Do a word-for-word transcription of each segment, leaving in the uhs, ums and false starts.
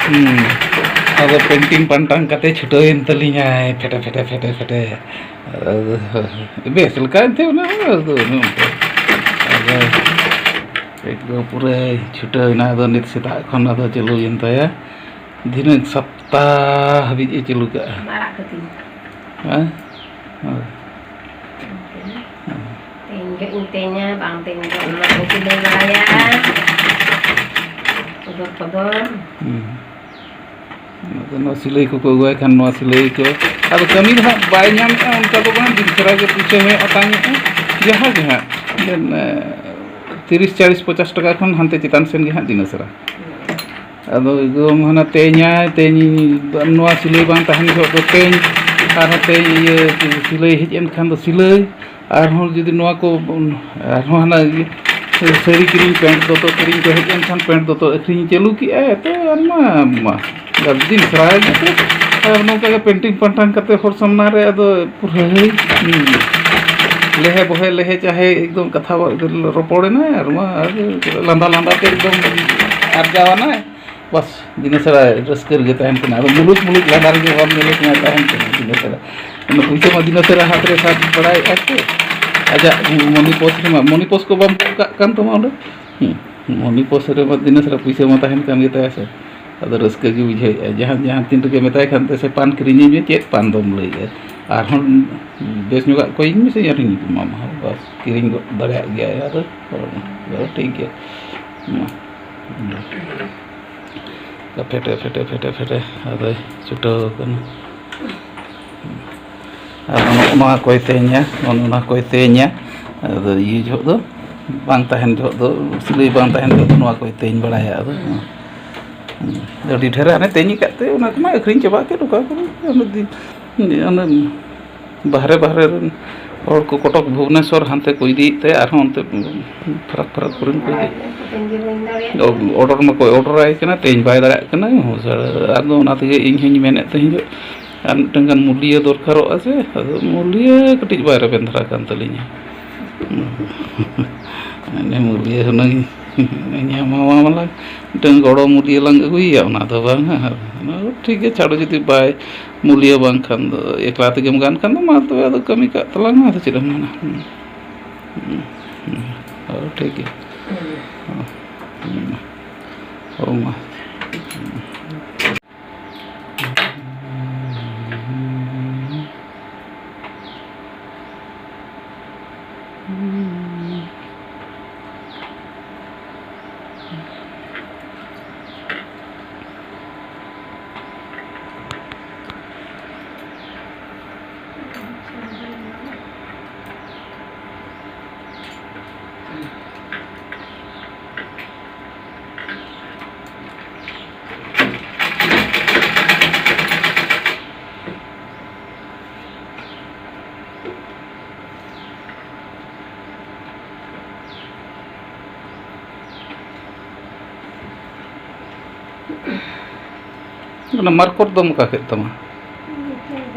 ᱦᱩᱸ᱾ ᱟᱫᱚ ᱯᱮᱱᱴᱤᱝ ᱯᱟᱱᱴᱟᱝ ᱠᱟᱛᱮ ᱪᱷᱩᱴᱟᱹᱣᱮᱱ ᱛᱟᱹᱞᱤᱧᱟᱭ, ᱯᱷᱮᱴᱮ, ᱯᱷᱮᱴᱮ, ᱯᱷᱮᱴᱮ, ᱯᱷᱮᱴᱮ᱾ ᱟᱫᱚ ᱵᱮᱥ ᱞᱮᱠᱟ ᱮᱱᱛᱮ ᱚᱱᱟ ᱫᱚ, ᱟᱫᱚ ᱚᱱᱮ ᱚᱱᱠᱟ᱾ ᱟᱫᱚ ᱮᱠᱫᱚᱢ ᱯᱩᱨᱟᱹᱭ ᱪᱷᱩᱴᱟᱹᱣ ᱮᱱᱟ᱾ ᱟᱫᱚ ᱱᱤᱛ ᱥᱮᱛᱟᱜ ᱠᱷᱚᱱ ᱟᱫᱚ ᱪᱟᱹᱞᱩᱭᱮᱱ ᱛᱟᱭᱟ, ᱫᱷᱤᱱᱟᱹᱝ ᱥᱟᱯᱛᱟ ᱦᱟᱹᱵᱤᱡ ᱮ ᱪᱟᱹᱞᱩ ᱠᱟᱜᱼᱟ᱾ ᱟᱲᱟᱜ ᱠᱟᱹᱛᱤᱧ᱾ ᱦᱮᱸ? ᱦᱳᱭ᱾ ᱛᱮᱧ ᱜᱮ ᱤᱧ ᱛᱮᱧᱟ, ᱵᱟᱝ ᱛᱮᱧ ᱫᱚ ᱚᱱᱟ ᱠᱚ ᱥᱤᱞᱟᱹᱭ ᱵᱟᱲᱟᱭᱟ᱾ ᱠᱚᱫᱚᱨ ᱠᱚᱫᱚᱨ᱾ ᱦᱩᱸ᱾ ᱟᱫᱚ ᱱᱚᱣᱟ ᱥᱤᱞᱟᱹᱭ ᱠᱚᱠᱚ ᱟᱹᱜᱩᱣᱟᱭ ᱠᱷᱟᱱ ᱱᱚᱣᱟ ᱥᱤᱞᱟᱹᱭ ᱠᱚ᱾ ᱟᱫᱚ ᱠᱟᱹᱢᱤ ᱫᱚ ᱦᱟᱸᱜ ᱵᱟᱭ ᱧᱟᱢᱮᱫᱼᱟ, ᱚᱱᱠᱟ ᱫᱚ ᱵᱟᱝ, ᱫᱤᱱ ᱪᱷᱟᱨᱟ ᱜᱮ ᱯᱩᱭᱥᱟᱹ ᱦᱚᱸᱭ ᱟᱛᱟᱝᱮᱫᱼᱟ᱾ ᱡᱟᱦᱟᱸ ᱜᱮ ᱦᱟᱸᱜ, ᱮ, ᱛᱤᱨᱤᱥ, ᱪᱟᱞᱤᱥ, ᱯᱚᱪᱟᱥ ᱴᱟᱠᱟ ᱠᱷᱚᱱ ᱦᱟᱱᱛᱮ ᱪᱮᱛᱟᱱ ᱥᱮᱱ ᱜᱮ ᱦᱟᱸᱜ ᱫᱤᱱᱟᱹ ᱥᱟᱨᱟ᱾ ᱟᱫᱚ ᱮᱠᱫᱚᱢ ᱦᱟᱱᱟ ᱛᱮᱧᱟᱭ, ᱛᱮᱧ, ᱱᱚᱣᱟ ᱥᱤᱞᱟᱹᱭ ᱵᱟᱝ ᱛᱟᱦᱮᱱ ᱡᱚᱦᱚᱜ ᱫᱚ ᱛᱮᱧ, ᱟᱨᱦᱚᱸ ᱛᱮᱧ ᱤᱭᱟᱹ ᱥᱤᱞᱟᱹᱭ ᱦᱮᱡ ᱮᱱ ᱠᱷᱟᱱ ᱫᱚ ᱥᱤᱞᱟᱹᱭ, ᱟᱨᱦᱚᱸ ᱡᱩᱫᱤ ᱱᱚᱣᱟ ᱠᱚ, ᱟᱨᱦᱚᱸ ᱦᱟᱱᱟ ᱤᱭᱟᱹ ᱥᱟᱹᱲᱤ ᱠᱤᱨᱤᱧ, ᱯᱮᱱᱴ ᱫᱚᱛᱚ ᱠᱤᱨᱤᱧ ᱠᱚ ᱦᱮᱡ ᱮᱱ ᱠᱷᱟᱱ ᱯᱮᱱᱴ ᱫᱚᱛᱚ ᱟᱹᱠᱷᱨᱤᱧ ᱪᱟᱹᱞᱩ ᱠᱮᱜᱼᱟᱭ, ᱛᱚ ᱟᱨ ᱢᱟ, ᱢᱟ ᱫᱤᱱ ᱥᱟᱨᱟ ᱜᱮ ᱛᱚ᱾ ᱟᱨ ᱱᱚᱝᱠᱟ ᱜᱮ ᱯᱮᱱᱴᱤᱝ ᱯᱟᱱᱴᱟᱝ ᱠᱟᱛᱮ ᱦᱚᱲ ᱥᱟᱢᱱᱟ ᱨᱮ ᱟᱫᱚ ᱯᱩᱨᱟᱹ ᱞᱮᱦᱮ ᱵᱚᱦᱮ ᱞᱮᱦᱮ ᱪᱟᱦᱮ ᱮᱠᱫᱚᱢ ᱠᱟᱛᱷᱟ ᱨᱚᱯᱚᱲᱮᱱᱟᱭ ᱟᱨ ᱢᱟ ᱟᱨ ᱞᱟᱸᱫᱟ ᱞᱟᱸᱫᱟ ᱛᱮ ᱮᱠᱫᱚᱢ ᱟᱨᱡᱟᱣ ᱟᱱᱟᱭ᱾ ᱵᱟᱥ, ᱫᱤᱱᱟᱹ ᱥᱟᱨᱟ ᱨᱟᱹᱥᱠᱟᱹ ᱨᱮᱜᱮ ᱛᱟᱦᱮᱱ ᱠᱟᱱᱟ᱾ ᱟᱫᱚ ᱢᱩᱞᱩᱡ ᱢᱩᱞᱩᱡ ᱞᱟᱸᱫᱟ ᱨᱮᱜᱮ ᱵᱟᱢ ᱧᱮᱞᱮ ᱠᱟᱱᱟ, ᱛᱟᱦᱮᱱ ᱠᱟᱱᱟ ᱫᱤᱱᱟᱹ ᱥᱟᱨᱟ᱾ ᱚᱱᱟ ᱯᱩᱭᱥᱟᱹ ᱢᱟ ᱫᱤᱱᱟᱹ ᱥᱟᱨᱟ ᱦᱟᱛ ᱨᱮ ᱥᱟᱵ ᱵᱟᱲᱟᱭᱮᱫᱼᱟ ᱥᱮ᱾ ᱟᱡᱟᱜ ᱢᱚᱱᱤ ᱯᱚᱥ ᱨᱮᱢᱟ, ᱢᱚᱱᱤ ᱯᱚᱥ ᱠᱚ ᱵᱟᱢ ᱠᱚᱞ ᱠᱟᱜ ᱠᱟᱱ ᱛᱟᱢᱟ ᱚᱸᱰᱮ? ᱦᱩᱸ, ᱢᱚᱱᱤ ᱯᱚᱥ ᱨᱮᱢᱟ ᱫᱤᱱᱟᱹ ᱥᱟᱨᱟ ᱯᱩᱭᱥᱟᱹ ᱢᱟ ᱛᱟᱦᱮᱱ ᱠᱟᱱ ᱜᱮᱛᱟᱭᱟ ᱥᱮ᱾ ᱟᱫᱚ ᱨᱟᱹᱥᱠᱟᱹ ᱜᱮ ᱵᱩᱡᱷᱟᱹᱣᱮᱫᱼᱟ᱾ ᱡᱟᱦᱟᱸ, ᱡᱟᱦᱟᱸ ᱛᱤᱱ ᱨᱮᱜᱮ ᱢᱮᱛᱟᱭ ᱠᱷᱟᱱ ᱛᱮ, "ᱥᱮ ᱯᱟᱱ ᱠᱤᱨᱤᱧ ᱤᱧ ᱢᱮ, ᱪᱮᱫ ᱯᱟᱱ ᱫᱚᱢ ᱞᱟᱹᱭᱮᱫᱼᱟ? ᱟᱨᱦᱚᱸ ᱵᱮᱥ ᱧᱚᱜᱟᱜ ᱠᱚᱭᱤᱧ ᱢᱮᱥᱮ, ᱟᱨᱦᱚᱸᱧ ᱮᱢᱟᱢᱟ᱾" ᱵᱟᱥ, ᱠᱤᱨᱤᱧ ᱜᱚᱫ ᱫᱟᱲᱮᱭᱟᱜ ᱜᱮᱭᱟᱭ᱾ ᱟᱫᱚ ᱟᱫᱚ ᱴᱷᱤᱠ ᱜᱮᱭᱟ᱾ ᱢᱟ᱾ ᱯᱷᱮᱴᱮ, ᱯᱷᱮᱴᱮ, ᱯᱷᱮᱴᱮ, ᱯᱷᱮᱴᱮ, ᱟᱫᱚᱭ ᱪᱷᱩᱴᱟᱹᱣ ᱟᱠᱟᱱᱟ᱾ ᱟᱨ ᱱᱚᱜᱼᱚ ᱱᱚᱣᱟ ᱠᱚᱭ ᱛᱮᱧᱟ, ᱱᱚᱜᱼᱚ ᱱᱚᱣᱟ ᱠᱚᱭ ᱛᱮᱧᱟ᱾ ᱟᱫᱚ ᱤᱭᱟᱹ ᱡᱚᱦᱚᱜ ᱫᱚ, ᱵᱟᱝ ᱛᱟᱦᱮᱱ ᱡᱚᱦᱚᱜ ᱫᱚ, ᱥᱤᱞᱟᱹᱭ ᱵᱟᱝ ᱛᱟᱦᱮᱱ ᱡᱚᱦᱚᱜ ᱫᱚ ᱱᱚᱣᱟ ᱠᱚᱭ ᱛᱮᱧ ᱵᱟᱲᱟᱭᱟ᱾ ᱟᱫᱚ ᱟᱹᱰᱤ ᱰᱷᱮᱨ ᱦᱟᱱᱮ ᱛᱮᱧ ᱟᱠᱟᱫ ᱛᱮ, ᱚᱱᱟ ᱠᱚᱢᱟ ᱟᱹᱠᱷᱨᱤᱧ ᱪᱟᱵᱟ ᱠᱮᱫ, ᱚᱠᱟ ᱠᱚᱨᱮ ᱚᱱᱟ ᱫᱤ-, ᱚᱱᱟ ᱵᱟᱦᱨᱮ, ᱵᱟᱦᱨᱮ ᱨᱮᱱ ᱦᱚᱲ ᱠᱚ ᱠᱚᱴᱚᱠ ᱵᱷᱩᱵᱽᱱᱮᱥᱚᱨ ᱦᱟᱱᱛᱮ ᱠᱚ ᱤᱫᱤᱭᱮᱫ ᱛᱮ, ᱟᱨᱦᱚᱸ ᱚᱱᱛᱮ ᱯᱷᱟᱨᱟᱠ ᱯᱷᱟᱨᱟᱠ ᱠᱚᱨᱮᱱ ᱠᱚ ᱤᱫᱤ-, ᱚᱰᱟᱨ ᱢᱟᱠᱚ ᱚᱰᱟᱨ ᱟᱭ ᱠᱟᱱᱟ, ᱛᱮᱧ ᱵᱟᱭ ᱫᱟᱲᱮᱭᱟᱜ ᱠᱟᱱᱟ᱾ ᱟᱫᱚ ᱚᱱᱟ ᱛᱮᱜᱮ ᱤᱧ ᱦᱚᱧ ᱢᱮᱱᱮᱫ ᱛᱟᱦᱮᱸᱫ ᱡᱮ ᱟᱨ ᱢᱤᱫᱴᱟᱝ ᱜᱟᱱ ᱢᱩᱞᱤᱭᱟᱹ ᱫᱚᱨᱠᱟᱨᱚᱜᱼᱟ ᱥᱮ, ᱟᱫᱚ ᱢᱩᱞᱤᱭᱟᱹ ᱠᱟᱹᱴᱤᱡ ᱵᱟᱭ ᱨᱮᱵᱮᱱ ᱫᱷᱟᱨᱟ ᱠᱟᱱ ᱛᱟᱹᱞᱤᱧᱟ᱾ ᱢᱩᱞᱤᱭᱟᱹ ᱦᱩᱱᱟᱹᱝ ᱧᱟᱢᱟᱢᱟ ᱞᱟᱝ, ᱢᱤᱫᱴᱟᱝ ᱜᱚᱲᱚ ᱢᱩᱞᱤᱭᱟᱹ ᱞᱟᱝ ᱟᱹᱜᱩᱭᱮᱭᱟ, ᱚᱱᱟ ᱫᱚ ᱵᱟᱝ᱾ ᱟᱨ ᱚᱱᱟ ᱫᱚ ᱴᱷᱤᱠ ᱜᱮ, ᱪᱷᱟᱲᱚ ᱡᱩᱫᱤ ᱵᱟᱭ ᱢᱩᱞᱤᱭᱟᱹ ᱵᱟᱝ ᱠᱷᱟᱱ ᱫᱚ, ᱮᱠᱞᱟ ᱛᱮᱜᱮᱢ ᱜᱟᱱ ᱠᱷᱟᱱ ᱫᱚ, ᱢᱟ ᱛᱚᱵᱮ ᱟᱫᱚ ᱠᱟᱹᱢᱤ ᱠᱟᱜ ᱛᱟᱞᱟᱝ ᱢᱮ, ᱟᱫᱚ ᱪᱮᱫ ᱮᱢ ᱢᱮᱱᱟ᱾ ᱦᱩᱸ, ᱦᱩᱸ, ᱦᱩᱸ᱾ ᱦᱳᱭ, ᱴᱷᱤᱠ ᱜᱮᱭᱟ᱾ ᱦᱩᱸ, ᱦᱩᱸ᱾ ᱦᱳᱭ, ᱢᱟ᱾ ᱚᱱᱟ ᱢᱟᱨᱠᱚᱨ ᱫᱚᱢ ᱚᱠᱟ ᱠᱮᱫ ᱛᱟᱢᱟ?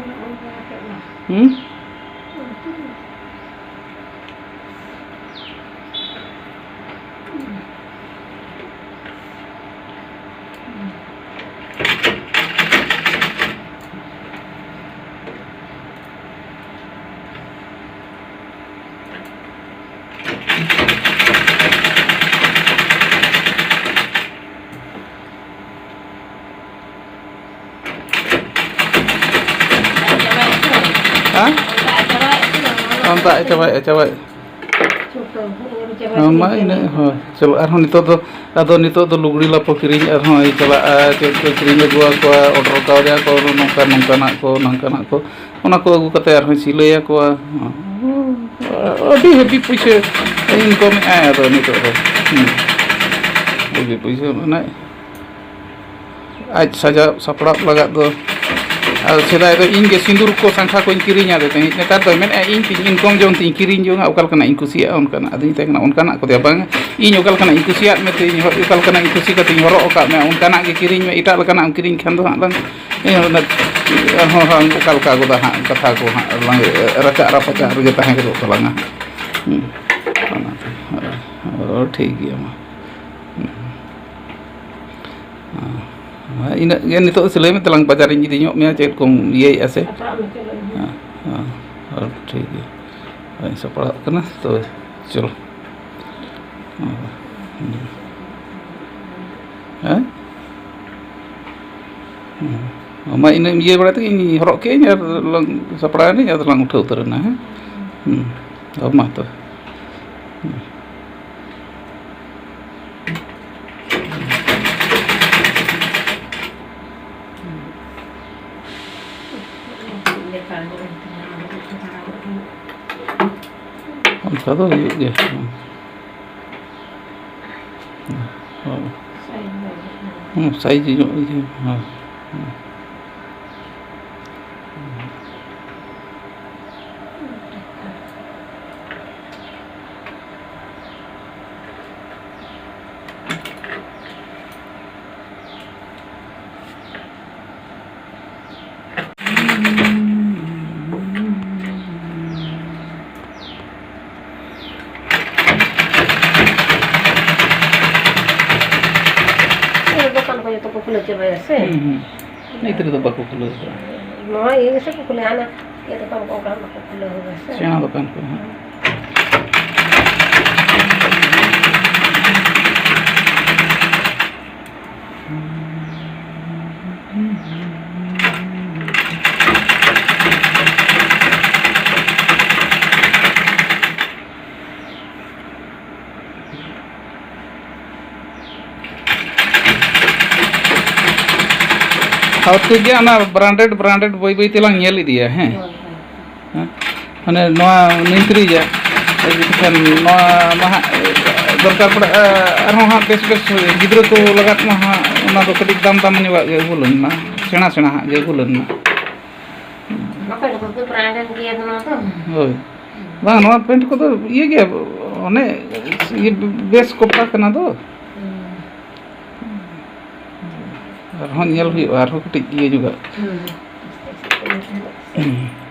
ᱦᱩᱸ? ᱦᱮᱸ? ᱫᱟᱜ ᱮ ᱪᱟᱵᱟᱭᱮᱫᱼᱟ, ᱪᱟᱵᱟᱭᱮᱫᱼᱟ᱾ ᱦᱮᱸ, ᱢᱟ ᱤᱱᱟᱹᱜ, ᱦᱳᱭ᱾ ᱪᱚᱞᱚ, ᱟᱨᱦᱚᱸ ᱱᱤᱛᱚᱜ ᱫᱚ, ᱟᱫᱚ ᱱᱤᱛᱚᱜ ᱫᱚ ᱞᱩᱜᱽᱲᱤ ᱞᱟᱯᱚ ᱠᱤᱨᱤᱧ ᱟᱨᱦᱚᱸ ᱪᱟᱞᱟᱜᱼᱟ, ᱪᱮᱫ ᱠᱚ ᱠᱤᱨᱤᱧ ᱟᱹᱜᱩ ᱟᱠᱚᱣᱟ, order ᱠᱟᱣᱫᱮᱭᱟ ᱠᱚ, ᱱᱚᱝᱠᱟ, ᱱᱚᱝᱠᱟᱱᱟᱜ ᱠᱚ, ᱱᱚᱝᱠᱟᱱᱟᱜ ᱠᱚ, ᱚᱱᱟ ᱠᱚ ᱟᱹᱜᱩ ᱠᱟᱛᱮ ᱟᱨᱦᱚᱸ ᱥᱤᱞᱟᱹᱭ ᱟᱠᱚᱣᱟ᱾ ᱟᱹᱰᱤ heavy ᱯᱩᱭᱥᱟᱹ income ᱮᱫ ᱟᱭ ᱟᱫᱚ ᱱᱤᱛᱚᱜ ᱫᱚ᱾ ᱦᱩᱸ᱾ Heavy ᱯᱩᱭᱥᱟᱹ, ᱢᱟᱱᱮ, ᱟᱡ ᱥᱟᱡᱟᱣ ᱥᱟᱯᱲᱟᱣ ᱞᱟᱜᱟᱫ ᱫᱚ᱾ ᱟᱨ ᱥᱮᱫᱟᱭ ᱫᱚ ᱤᱧ ᱜᱮ ᱥᱤᱸᱫᱩᱨ ᱠᱚ ᱥᱟᱝᱠᱷᱟ ᱠᱚᱧ ᱠᱤᱨᱤᱧ ᱟᱫᱮ ᱛᱟᱦᱮᱸᱫ᱾ ᱱᱮᱛᱟᱨ ᱫᱚᱭ ᱢᱮᱱᱮᱫᱼᱟ, "ᱤᱧ ᱛᱤᱧ income ᱡᱚᱝ ᱛᱤᱧ ᱠᱤᱨᱤᱧ ᱡᱚᱝᱟ, ᱚᱠᱟ ᱞᱮᱠᱟᱱᱟᱜ ᱤᱧ ᱠᱩᱥᱤᱭᱟᱜᱼᱟ ᱚᱱᱠᱟᱱᱟᱜ᱾" ᱟᱫᱚᱧ ᱢᱮᱛᱟᱭ ᱠᱟᱱᱟ, "ᱚᱱᱠᱟᱱᱟᱜ ᱠᱚᱫᱚ ᱵᱟᱝ, ᱤᱧ ᱚᱠᱟ ᱞᱮᱠᱟᱱᱟᱜ ᱤᱧ ᱠᱩᱥᱤᱭᱟᱜ ᱢᱮ ᱛᱮ, ᱤᱧ ᱦᱚ-, ᱚᱠᱟ ᱞᱮᱠᱟᱱᱟᱜ ᱤᱧ ᱠᱩᱥᱤ ᱠᱟᱛᱮᱧ ᱦᱚᱨᱚᱜ ᱟᱠᱟᱫ ᱢᱮᱭᱟ, ᱚᱱᱠᱟᱱᱟᱜ ᱜᱮ ᱠᱤᱨᱤᱧ ᱢᱮ, ᱮᱴᱟᱜ ᱞᱮᱠᱟᱱᱟᱜ ᱮᱢ ᱠᱤᱨᱤᱧ ᱠᱷᱟᱱ ᱫᱚ ᱦᱟᱸᱜ ᱞᱟᱝ, ᱤᱧ ᱦᱚᱸ ᱚᱱᱟ, ᱦᱚᱸ, ᱦᱚᱸ, ᱚᱠᱟ ᱞᱮᱠᱟ ᱜᱚᱫᱟ ᱦᱟᱸᱜ, ᱠᱟᱛᱷᱟ ᱠᱚ ᱦᱟᱸᱜ ᱞᱟᱝ ᱨᱟᱪᱟᱜ ᱨᱟᱯᱟᱪᱟᱜ ᱨᱮᱜᱮ ᱛᱟᱦᱮᱸ ᱜᱚᱫᱚᱜ ᱛᱟᱞᱟᱝᱟ ᱦᱟᱸᱜ᱾ ᱦᱩᱸ, ᱚᱱᱟᱛᱮ, ᱦᱳᱭ, ᱴᱷᱤᱠ ᱜᱮᱭᱟ ᱢᱟ᱾ ᱦᱮᱸ, ᱤᱱᱟᱹᱜ ᱜᱮ ᱱᱤᱛᱚᱜ ᱥᱤᱞᱟᱹᱭ ᱢᱮ ᱛᱟᱞᱟᱝ, ᱵᱟᱡᱟᱨᱤᱧ ᱤᱫᱤ ᱧᱚᱜ ᱢᱮᱭᱟ, ᱪᱮᱫ ᱠᱚᱢ ᱤᱭᱟᱹᱭᱮᱫᱼᱟ ᱥᱮ? ᱥᱟᱯᱲᱟᱜ ᱢᱮ, ᱪᱟᱞᱟᱜ ᱢᱮ᱾ ᱦᱮᱸ, ᱦᱮᱸ, ᱦᱮᱸ, ᱴᱷᱤᱠ ᱜᱮᱭᱟ᱾ ᱦᱳᱭ, ᱥᱟᱯᱲᱟᱜ ᱠᱟᱱᱟ, ᱛᱚᱵᱮ ᱪᱚᱞᱚ᱾ ᱦᱮᱸ? ᱦᱮᱸ? ᱦᱮᱸ᱾ ᱟᱢᱟᱜ ᱤᱱᱟᱹᱢ ᱤᱭᱟᱹ ᱵᱟᱲᱟ ᱛᱮᱜᱮ ᱤᱧ ᱦᱚᱨᱚᱜ ᱠᱮᱜᱼᱟᱹᱧ ᱟᱨ ᱞᱟᱝ ᱥᱟᱯᱲᱟᱣ ᱮᱱᱟᱹᱧ, ᱟᱫᱚ ᱞᱟᱝ ᱩᱴᱷᱟᱹᱣ ᱩᱛᱟᱹᱨ ᱮᱱᱟ, ᱦᱮᱸ? ᱦᱮᱸ᱾ ᱦᱳᱭ, ᱢᱟ ᱛᱚᱵᱮ᱾ ᱦᱮᱸ᱾ ᱚᱱᱠᱟ ᱫᱚ ᱦᱩᱭᱩᱜ ᱜᱮᱭᱟ᱾ ᱦᱮᱸ᱾ ᱦᱮᱸ, ᱥᱟᱭᱤᱡᱽ ᱧᱚᱜ ᱜᱮ᱾ ᱦᱮᱸ᱾ ᱫᱚᱠᱟᱱ ᱠᱚ ᱡᱚᱛᱚ ᱠᱚ ᱠᱷᱩᱞᱟᱹᱣ ᱪᱟᱵᱟᱭᱟ ᱥᱮ? ᱦᱩᱸ, ᱦᱩᱸ᱾ ᱱᱤᱛ ᱨᱮᱫᱚ ᱵᱟᱠᱚ ᱠᱷᱩᱞᱟᱹᱣ ᱠᱟᱜᱼᱟ᱾ ᱱᱚᱣᱟ ᱤᱭᱟᱹ ᱜᱮᱥᱮ ᱠᱚ ᱠᱷᱩᱞᱟᱹᱣᱟ, ᱦᱟᱱᱟ ᱤᱭᱟᱹ ᱫᱚᱠᱟᱱ ᱠᱚ ᱚᱱᱠᱟ ᱵᱟᱠᱚ ᱠᱷᱩᱞᱟᱹᱣ ᱠᱟᱫᱟ ᱥᱮ? ᱥᱮᱬᱟ ᱫᱚᱠᱟᱱ ᱠᱚ, ᱦᱮᱸ᱾ ᱦᱳᱭ, ᱴᱷᱤᱠ ᱜᱮᱭᱟ, ᱚᱱᱟ branded, branded ᱵᱟᱹᱭ ᱵᱟᱹᱭ ᱛᱮᱞᱟᱝ ᱧᱮᱞ ᱤᱫᱤᱭᱟ, ᱦᱮᱸ? ᱦᱳᱭ, ᱦᱳᱭ᱾ ᱦᱮᱸ? ᱢᱟᱱᱮ ᱱᱚᱣᱟ ᱩᱱᱛᱨᱤᱥ ᱨᱮᱭᱟᱜ, ᱮᱱᱠᱷᱟᱱ ᱱᱚᱣᱟ ᱢᱟ ᱦᱟᱸᱜ ᱫᱚᱨᱠᱟᱨ ᱯᱟᱲᱟᱜᱼᱟ, ᱟᱨᱦᱚᱸ ᱦᱟᱸᱜ ᱵᱮᱥ ᱵᱮᱥ ᱜᱤᱫᱽᱨᱟᱹ ᱠᱚ ᱞᱟᱜᱟᱫ ᱢᱟ ᱦᱟᱸᱜ ᱚᱱᱟ ᱫᱚ ᱠᱟᱹᱴᱤᱡ ᱫᱟᱢ ᱫᱟᱢ ᱧᱚᱜᱟᱜ ᱜᱮ ᱟᱹᱜᱩ ᱞᱮᱱ ᱢᱟ, ᱥᱮᱬᱟ ᱥᱮᱬᱟ ᱦᱟᱸᱜ ᱜᱮ ᱟᱹᱜᱩ ᱞᱮᱱ ᱢᱟ᱾ ᱵᱟᱠᱚ ᱟᱹᱜᱩ ᱠᱚ branded ᱜᱮᱭᱟ ᱱᱚᱣᱟ ᱫᱚ᱾ ᱦᱳᱭ᱾ ᱵᱟᱝ, ᱱᱚᱣᱟ ᱯᱮᱱᱴ ᱠᱚᱫᱚ ᱤᱭᱟᱹ ᱜᱮᱭᱟ, ᱚᱱᱮ ᱤᱭᱟᱹ ᱵᱮᱥ ᱠᱚᱯᱲᱟ ᱠᱟᱱᱟ ᱫᱚ᱾ ᱦᱩᱸ᱾ ᱟᱨᱦᱚᱸ ᱧᱮᱞ ᱦᱩᱭᱩᱜᱼᱟ, ᱟᱨᱦᱚᱸ ᱠᱟᱹᱴᱤᱡ ᱤᱭᱟᱹ ᱧᱚᱜᱟᱜ᱾ ᱦᱩᱸ᱾ ᱦᱩᱸ᱾